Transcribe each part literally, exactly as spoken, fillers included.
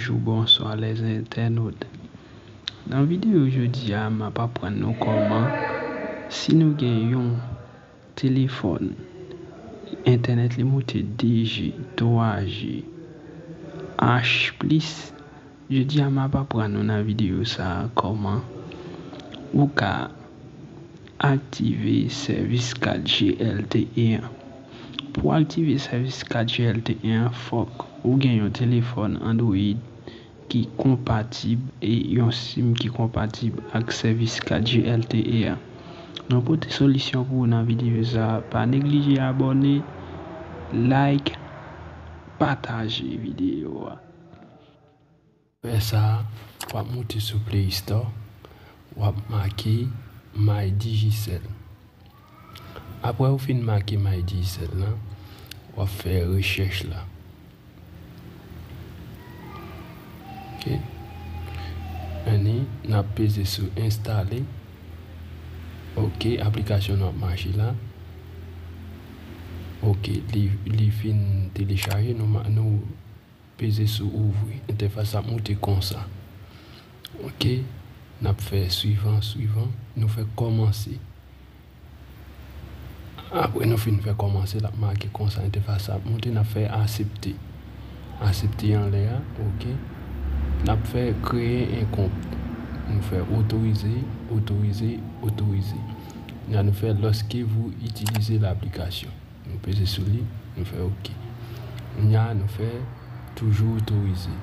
Bonjou, bonswa lèzentènot. Nan videyo jodi a, m ap aprann nou kòman, si nou gen yon telefòn, entènèt li moute de G, twa G, H plis, jodi a m ap aprann nou nan videyo sa a kòman ou ka aktive sèvis kat G L T E an. Pou w aktive sèvis kat G L T E an, fòk ou gen yon telefòn Android ki konpatib e yon sim ki konpatib ak sèvis kat G L T E an. Nou pote solisyon pou ou nan videyo sa a. Pa neglije abòne, like, pataje videyo a. Fè sa, w ap moute sou Play Store, w ap make My Digicel. Apre w fin make My Digicel la, w ap fè rechèch la. Ok. Anni, n ap peze sou enstale. Ok, aplikasyon nou ap mache la. Ok, li, li fin telechaje, nou, nou peze sou ouvri. Entèfas ap moute konsa. Ok, n ap fè swivan, swivan. Nou fè kòmanse. Apre nou fin fè kòmanse, l ap make konsa, entèfas ap moute, n ap fè aksepte. Aksepte anlè a, ok. N ap fè kreye en kont. Nou fè otorize, otorize, otorize. Kounye a nou fè lorsque vous utilisez l'application. Nou peze sou li, nou fè ok. Kounye a nou fè toujours autorisé.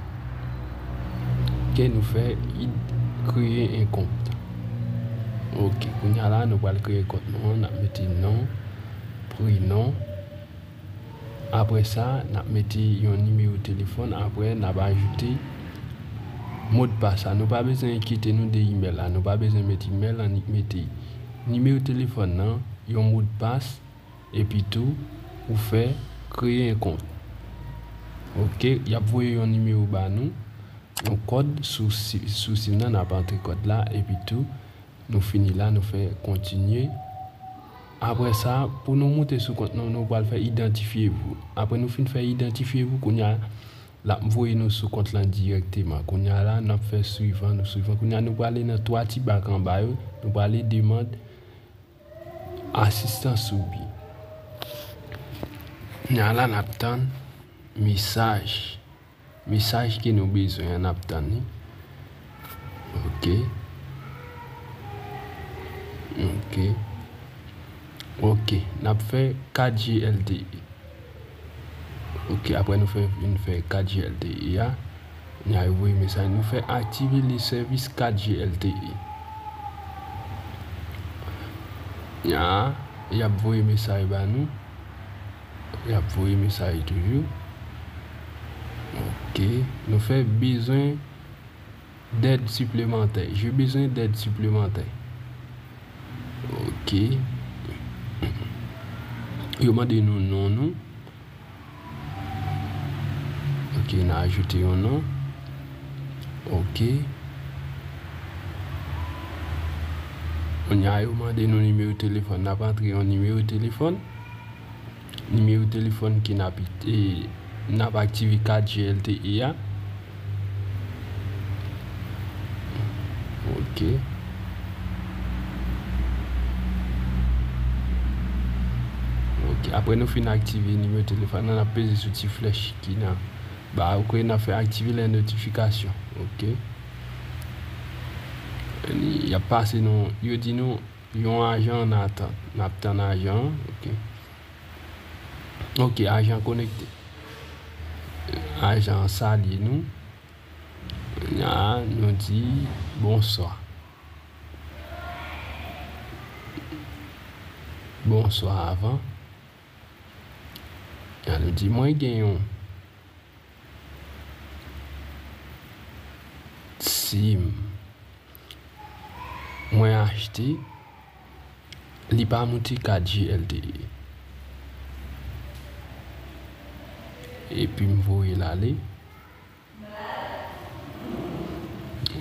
Ok, nou fè id-, kreye en kont. Ok, kounye a la nou pral kreye kont nou an, n ap mete non, prenon. Apre sa, n ap mete yon nimewo telefòn, apre n ap ajoute modpas la. Nou pa bezwen enkyete nou de imèl la, nou pa bezwen mete imèl, annik mete nimewo telefòn nan, yon modpas, epi tou, ou fè kreye en kont. Ok, y ap voye yon nimewo ba nou, yon kòd sou si-, sou sim nan, n ap antre kòd la, epi tou, nou fini la, nou fè kontinye. Apre sa, pou nou moute sou kont nou, nou pral fè idantifye vou. Apre nou fin fè idantifye vou, kounye a, l ap voye nou sou kont lan dirèkteman. Kounye a la, n ap fè swivan, nou swivan. Kounye a, nou prale nan twa ti bak anba yo, nou prale demann asistans ou byen. Kounye a la, n ap tann mesaj. Mesaj ke nou bezwen an, n ap tann li. Ok. Ok. Ok. N ap fè kat G L T E. Ok. Apre nou fè, vin fè kat G L T E a. Kounye a yo voye mesaj. Nou fè aktive le sèvis kat G L T E. Kounye a, y ap voye mesaj ba nou. Y ap voye mesaj toujou. Ok. Nou fè bezwen dèd siplemantè. Je besoin d'aide supplémentaire. Ok. Yo mande nou non nou. Ok, n a ajoute yon non. Ok. Kounye a, yo mande nou nimewo telefòn. N ap antre yon nimewo telefòn. Nimewo telefòn ke n ap, e, n ap aktive kat G L T E a. Ok. Ok, apre nou fin aktive nimewo telefòn nan, n ap peze sou ti flèch ki nan ba a, ok, n ap fè aktive les notifications. Ok. Y ap pase nou, yo di nou yon ajan an atant. N ap tann ajan an, ok. Ok, ajan konekte. Ajan an salye nou. Kounye a, nou di bonswa. Bonswa avan. Kounye a, nou di mwen gen yon sim mwen achte, li pa moute kat G L T E. Epi m voye l ale.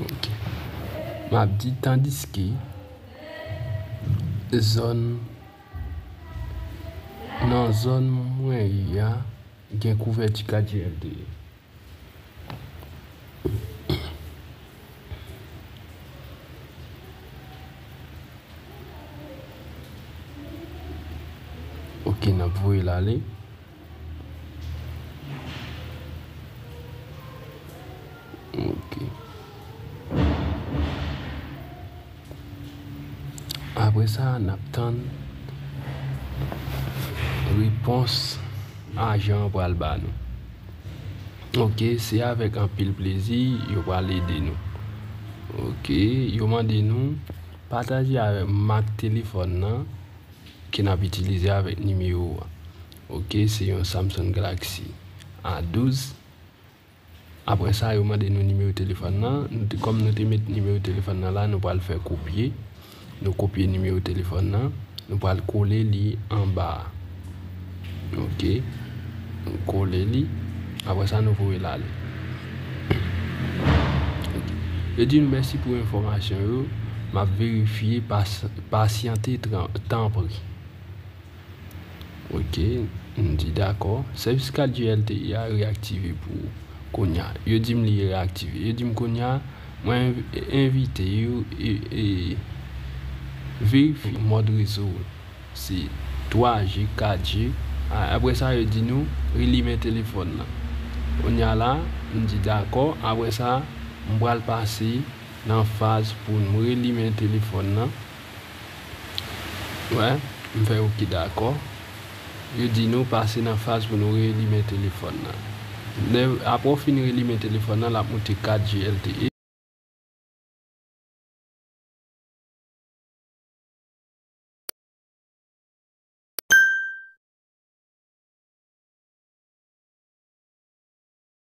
Ok. M ap di, tandiske zòn, nan zòn mwen ye a, gen kouvèti kat G L T E. N ap voye l ale. Ok. Apre sa, n ap tann repons ajan an pral ba nou. Ok, se avèk anpil plezi yo pral ede nou. Ok, yo mande nou pataje avèk mak telefòn nan ke n ap itilize avèk nimewo a. Ok, se yon Samsung Galaxy A douz. Apre sa, yo mande nou nimewo telefòn nan. Nou te, kòm nou te met nimewo telefòn nan la, nou pral fè kopye. Nou kopye nimewo telefòn nan. Nou pral kole li anba a. Ok. Nou kole li. Apre sa, nou voye l ale. Ok. Yo di nou mèsi pou enfòmasyon yo. M ap verifye, pas-, pasyante tran-, tanpri. Ok, m di dakò. Sèvis kat G L T E a reyaktive pou ou kounye a. Yo di m li reyaktive. Yo di m kounye a, mwen env-, envite yo e, e verifye mòd rezo w. Se twa G, kat G. A, apre sa, yo di nou relimen telefòn nan. Kounye a la, m di dakò. Apre sa, m pral pase nan faz pou m relimen telefòn nan. Wè, m fè ok dakò. Yo di nou pase nan faz pou nou relimen telefòn nan. Lè, apre w fin relimen telefòn nan, l ap montre kat G L T E.